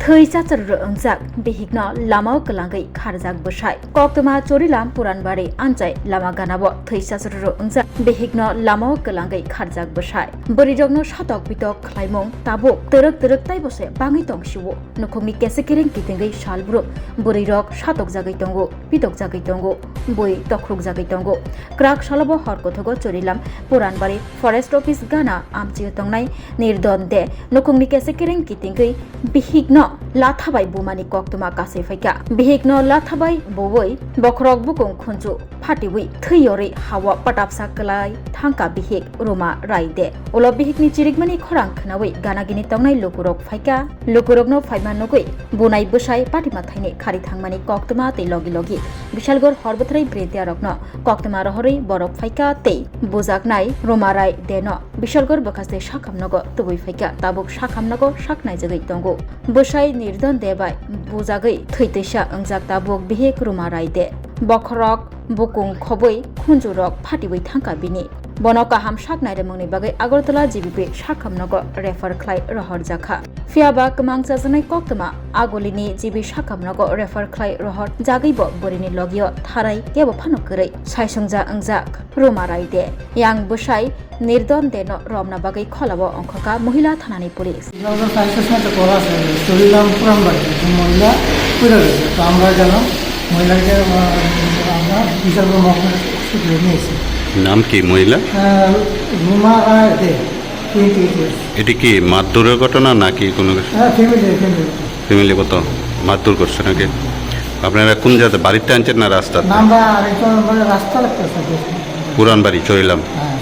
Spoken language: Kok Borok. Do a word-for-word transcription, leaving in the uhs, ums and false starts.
Thwi chacharuru wngjak bihikno lamao kwlangwi kharjak bwsai. Koktwma Chorilam Puranbari amchai lama ganao thwi chacharuru wngjak bihikno lamao kwlangwi kharjak bwsai. Bwrwirokno satok pitok khlaimung tabuk twrwk twrwk taibo se bangwi tong sio. Nukhungni kesekereng kitingwi salbrum bwrwirok satokjagwi tongo, pitokjagwi tongo, bui tokrukjagwi tongo. Kwrak salobo hor kothogo Chorilam Puranbari Forest Office gana amchio tongnai Nirdon de nukhungni kesekereng kitingwi bihikno lathabai bumani koktwma kasui phaikha. Bihikno lathabai buwi bokhorok bukung khunju phatiwi thwi yorwi hao patapsa kwlai thangkha bihik Ruma Rai de. Ulo bihikni chirikmani khorang khwnawi ganagini tongnai lukurok phaikha. Lukurokno phaima nugwi bunai bwsai patima thaini khari thangmani koktwma tei logi logi Bishalgor hor bwthwrwi brintiarokno koktwma rohorwi borok phaikha tei bujaknai Ruma Rai deno Bishalgor bwkhaste sakhamnogo tubui phaikha, tabuk sakhamnogo saknaijagwi tongo. Bwsai Nirdon de bai bujagwi thwi twisa wngjak tabuk bihik Ruma Rai de. Bokhorok bukung khobwi khunjurok phatiwi thangkha bini. Bono kaham sak nairwmungni bagwi Agartala G B P sakhamnogo refer khlai rohorjakha. Phiyaba kwmang chajaknai koktwma Agulini G B sakhamnogo refer khlai rohor jagwibo bwrwini logio tharai kebo phano kwrwi saisungja wngjak Ruma Rai de. Yang bwsai Nirdon deno romna bagwi kholao ongkhoka Mohila thanani police. Jogor kaisa sate kola se, Chorilam Puranbari, Mohila puja gese. To amra gelam, Mohila ke, ah, amra bisal ko mokna sudre niyesi. নাম কি মহিলা? Ah, Ruma Rai de, twenty eight years. এটা কি মারধরের ঘটনা নাকি কোনো কিছু? Ah, family, family. ফ্যামিলিগত মারধর করছে নাকি? আপনারা কোন জায়গাতে বাড়িতে আনছেন না রাস্তাতে? না, আমরা আরেকজন, আমরা রাস্তা লাগতেছে। পুরান বাড়ি চরিলাম। হ্যাঁ।